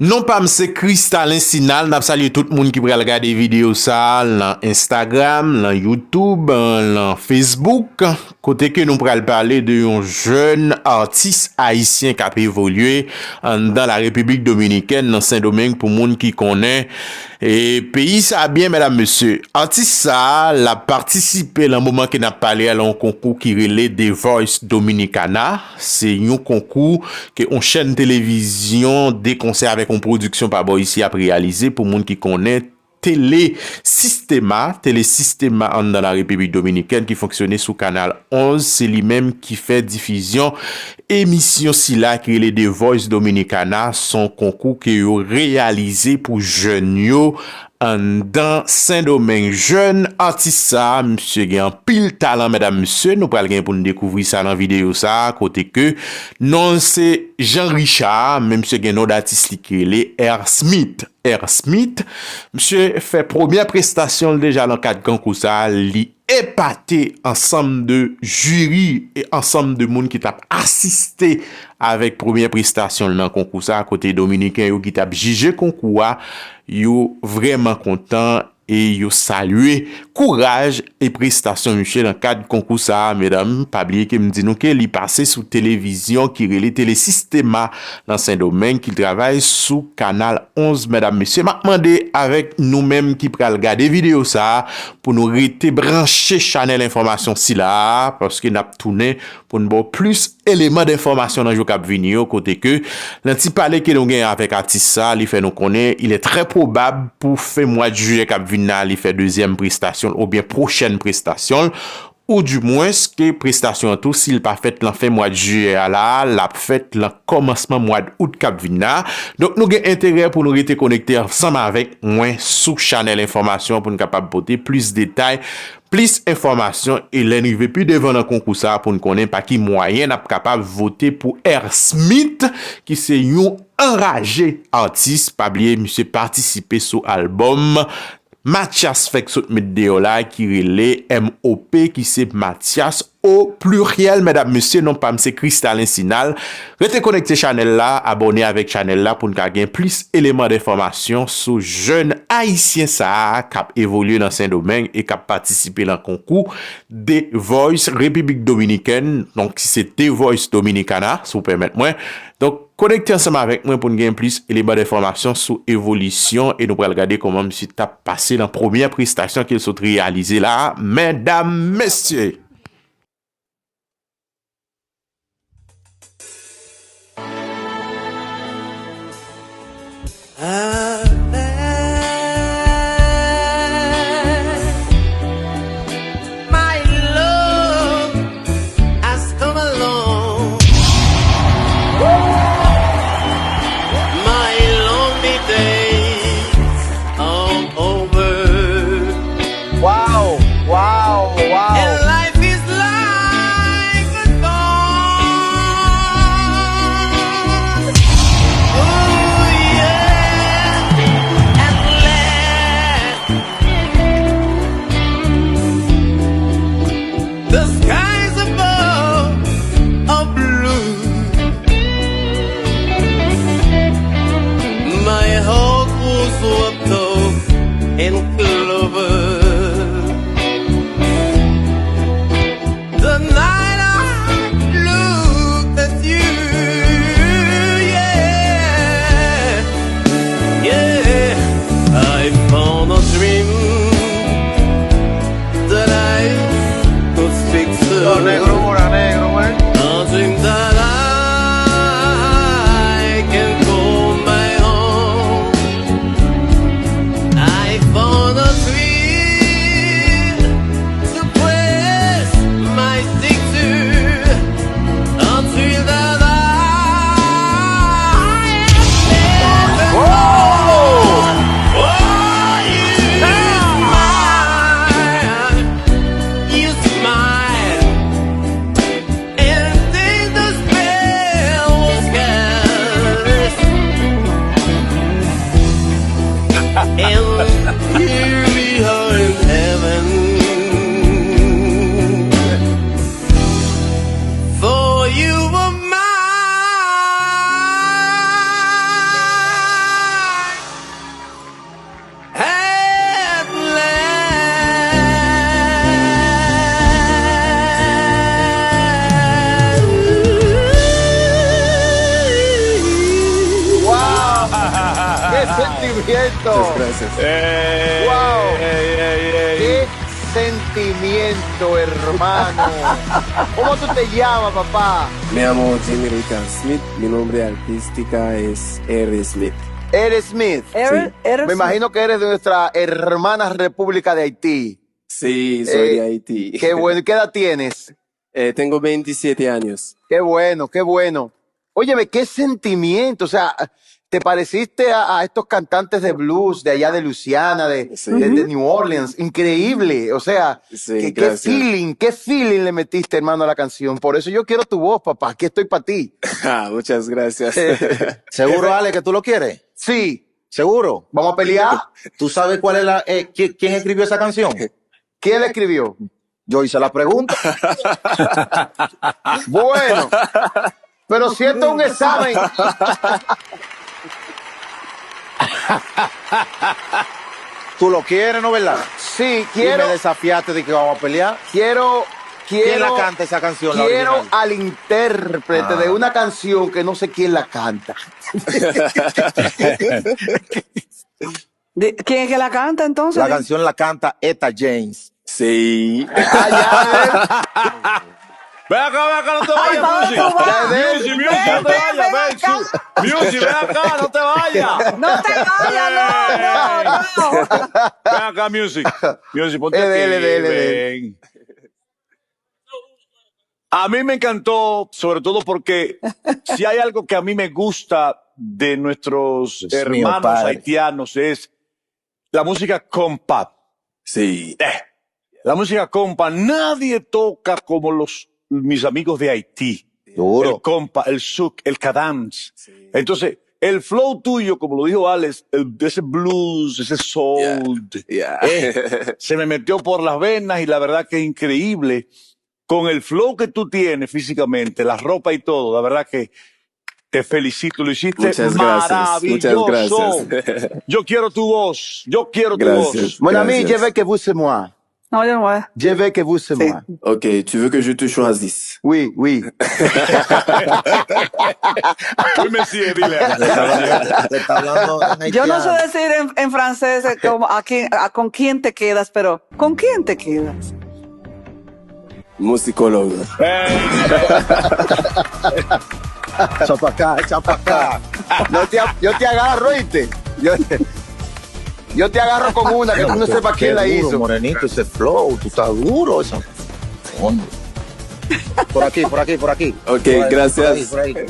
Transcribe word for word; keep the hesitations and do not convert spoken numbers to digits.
Non pa m se Kristalin Sinal, n ap salye tout moun ki pral gade videyo sa a lan Instagram, lan YouTube, lan Facebook, kote ke nou pral pale de yon jèn atis ayisyen k ap evolye anndan la Repiblik Dominikèn, nan Sendomeng, pou moun ki konnen, e, peyi sa a byen, medam, mesye. Atis sa a, l ap patisipe lan moman ke n ap pale a lan yon konkou ki rele The Voice Dominicana. Se yon konkou ke yon chèn televizyon de konsè avèk yon pwodiksyon pa bò isi ap reyalize pou moun ki konnen Telesistema, Telesistema anndan la Repiblik Dominikèn ki fonksyone sou Kanal onz, se li menm ki fè difizyon emisyon sila ki rele The Voice Dominicana, se yon konkou ke yo reyalize pou jèn yo anndan Sendomeng. Jèn atis sa a, misye gen anpil talan, medam, mesye. Nou pral gen pou n dekouvri sa nan videyo sa a, kote ke non l se Jean Richard, men misye gen non datis li ki rele Air Smith. Air Smith. Misye fè premyè prestasyon l deja nan kad konkou sa a, li epate ansanm de jiri e ansanm de moun ki t ap asiste avèk premyè prestasyon l nan konkou sa a, kote Dominiken yo ki t ap jije konkou a, yo vrèman kontan e yo salye kouraj e prestasyon misye nan kad konkou sa a, medam. Pa bliye ke m di nou ke li pase sou televizyon ki rele Telesistema nan Sendomeng, ki travay sou Kanal onz, medam, mesye. M ap mande avèk nou menm ki pral gade videyo sa a pou nou rete branche chanèl enfòmasyon sila a, paske n ap tounen pou n ba w plis eleman denfòmasyon nan jou k ap vini yo, kote ke nan ti pale ke nou gen avèk atis sa, li fè nou konnen il est très probable pou fen mwa jiyè k ap vin la, li fè dezyèm prestasyon l oubyen pwochèn prestasyon l, oudimwens ke prestasyon an tou, si l pa fèt lan fen mwa jiyè a la, l ap fèt lan kòmansman mwa d out k ap vin la. Donk, nou gen enterè pou nou rete konekte ansanm avèk mwen sou chanèl enfòmasyon pou n kapab pote plis detay, plis enfòmasyon e lè n rive pi devan nan konkou sa a pou n konnen pa ki mwayen n ap kapab vote pou Air Smith, ki se yon anraje atis. Pa bliye, misye patisipe sou albòm Mathias fèk sot met deyò la, ki rele M O P, ki se Mathias o pliryèl, medam, mesye. Non pa m se Kristalin Sinal. Rete konekte chanèl la, abòne avèk chanèl la pou n ka gen plis eleman denfòmasyon sou jèn ayisyen sa a k ap evolye nan Sendomeng e k ap patisipe nan konkou The Voice Repiblik Dominikèn, donk ki se The Voice Dominicana, si w pèmèt mwen. Donk, konekte ansanm avèk mwen pou n gen plis eleman denfòmasyon sou evolisyon e nou pral gade kòman misye t ap pase nan premyè prestasyon ke l sot reyalize la a, medam, mesye. My love has come along. My lonely days are over. Wow, wow, wow. And life is like a song. Ooh, yeah. At last, the skies above are blue. My heart was wrapped up in clover. The night I looked at you, yeah, yeah, I found a dream that I could speak to. Los negros por la negro, eh. A dream that I can call my own. I found a dream to place my signature until that I am. Whoa! Oh, you smile, you smile, and then the spell was cast. And here we are in heaven. For you were mine. Sentimiento. Muchas gracias. Wow. Qué sentimiento, hermano. ¿Cómo tú te llamas, papá? Me llamo Jimmy Richard Smith. Mi nombre artística es Eric Smith. Eric Smith. Eric, Eric Me imagino que eres de nuestra hermana República de Haití. Sí, soy Eh, de Haití. Qué bueno. ¿Y qué edad tienes? Eh, tengo veintisiete años. Qué bueno, qué bueno. Óyeme, qué sentimiento. O sea, te pareciste a, a estos cantantes de blues de allá de Louisiana, de, Sí. de- de New Orleans. Increíble. O sea, Sí, qué, qué gracias. Feeling, qué feeling le metiste, hermano, a la canción. Por eso yo quiero tu voz, papá. Aquí estoy para ti. Ah, muchas gracias. Seguro, Ale, que tú lo quieres. Sí. Seguro. ¿Vamos a pelear? ¿Tú sabes cuál es la, eh, qui- quién escribió esa canción? ¿Quién le escribió? Yo hice la pregunta. Bueno, pero si esto es un examen, Tú lo quieres, ¿no verdad? Sí, Y me quiero, desafiaste de que vamos a pelear. Quiero, ¿Quién la quiero, canta esa canción, la quiero original? Al intérprete de Ah. Una canción que no sé quién la canta. De- ¿Quién es que la canta entonces? La canción la canta Etta James. Sí. Allá, Ven acá, ven acá, no te Ay, vayas, ¿pa' dónde Music. tú vas? Music, Music, no te vayas, ven, su- Music, ven acá, no te vayas. No te vayas, no, no, no. Ven acá, Music. Music, ponte Eh, aquí. dele, dele, dele. Ven. A mí me encantó, sobre todo porque si hay algo que a mí me gusta de nuestros Dios mío, hermanos padre. Haitianos es la música compa. Sí. Eh, la música compa, nadie toca como los mis amigos de Haití. Duro. El compa, el souk, el cadans. Entonces, el flow tuyo, como lo dijo Alex, el, ese blues, ese soul, Yeah. eh, se me metió por las venas y la verdad que es increíble. Con el flow que tú tienes físicamente, la ropa y todo, la verdad que te felicito, lo hiciste Muchas gracias, muchas maravilloso. Gracias. Yo quiero tu voz, yo quiero tu Gracias. Voz. Mon ami, Gracias. Je veux que vous se moi. No, yo no voy. Je veux que vous se Sí. moi. Ok, tu veux que je te choisisse? Oui, oui. Oui, monsieur, dile. Le está hablando en Yo no sé haitiano. Decir en, en francés eh, como a quién, a con quién te quedas, pero ¿con quién te quedas? Musicólogo. Echa pa' acá, echa pa' acá. Yo te, yo te agarro, ¿viste? Yo, yo te agarro con una que tú no Qué- sepas quién la qué duro, hizo. Morenito, ese flow, tú estás duro. Esa... Por aquí, por aquí, por aquí. Ok, Por ahí, gracias. Por ahí, por ahí.